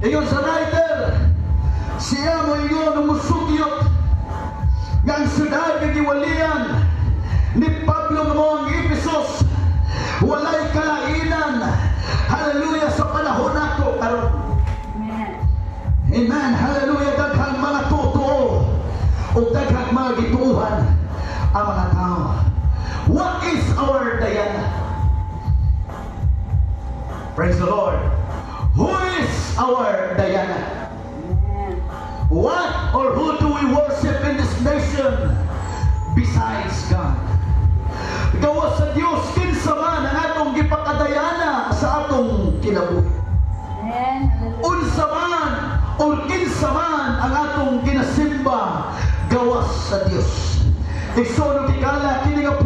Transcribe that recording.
Ingon sa writer, siya mo ingon musugyot nga ang syudad nga giwalian ni Pablo nga mao ang Ephesus walay kalainan. Hallelujah, sa panahon nato karon. Amen. Amen. Hallelujah. Daghang mga totoo ug daghang mga gituuhan ang mga tao. What is our Diana? Praise the Lord. Who is our Diana? Amen. What or who do we worship in this nation besides God? Gawas sa Dios, kinsa man ang atong gipakadayana sa atong kinabuhi? Amen. Hallelujah. Unsa man or kinsa man ang atong ginasimba gawas sa Dios? Igsoon, higala kini nga